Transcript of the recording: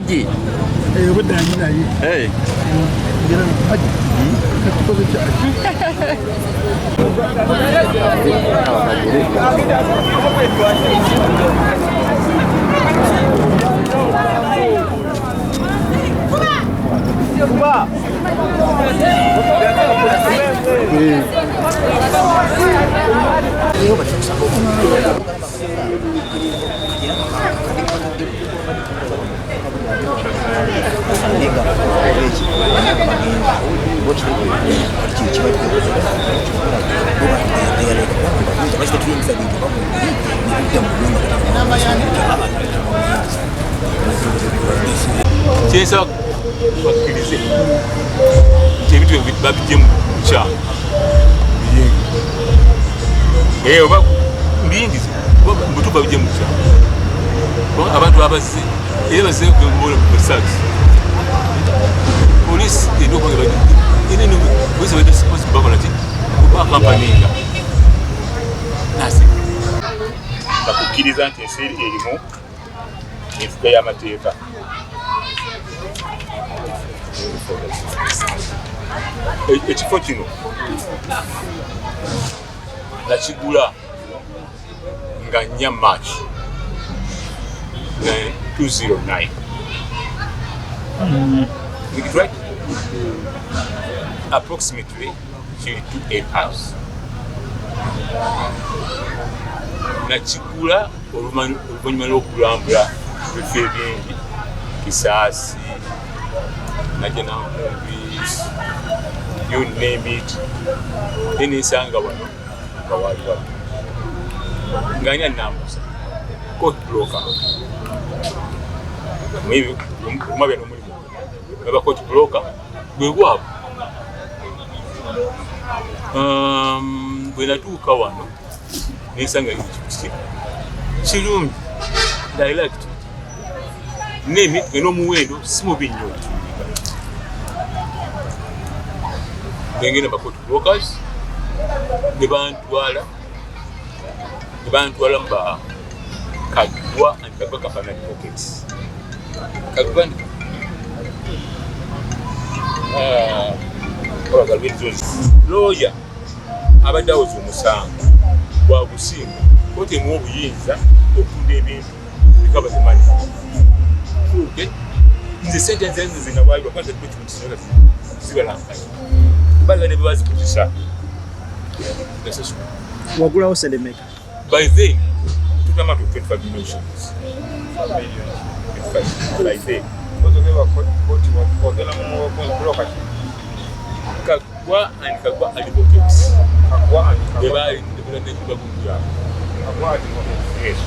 Haji. Hey. Kyensaba bakkirize nti ebintu babijje mu bukyamu biyingize, oba mbiyingize mubutuufu babijje mu bukyamu, kubanga abantu abazze era bazze sags poliisi erina okuba polisi badde supposed bakola ki kubaakampaninga nasi bakukkiriza nti ensi erimu enfuga y'amateeka. Ekifo kino nakigula nga 4 March 209. Is it right? Approximately kiri 2 acres. Nakigula oluvannyuma lw'okulambula ebifo ebingi, Kisaasi, Najjanankumbi, you name it, naye nensanga wano nga waali wano nga nina nambuza court broker omabya n'omulimu aba court broker gwe gwabwe. Bwe natuuka wano nensanga ekifo kirungi, I liked it, n'omuwendo si mubi nnyo okutundika. Nengenda ba court brokers ne bantwala mu ba Kagwa and Kagwa Kapana Advocates. Kagwa and lawyer abadde awoza omusango gwa gusinga kooti emuwa obuyinza okutunda ebintu recover the money. Okay? Nze sente nze nze nawaayibwa kwanza zibalankanya baga ne bebazikozesa nasasula. Wagulawo sente meka? By then total amount of 25 million shillings, 25 by then. Ogenda mu broker ki? Kagwa and Kagwa Advocates. Kagwa and Bebaali bagunjabo. Kagwa Advocates. Yes.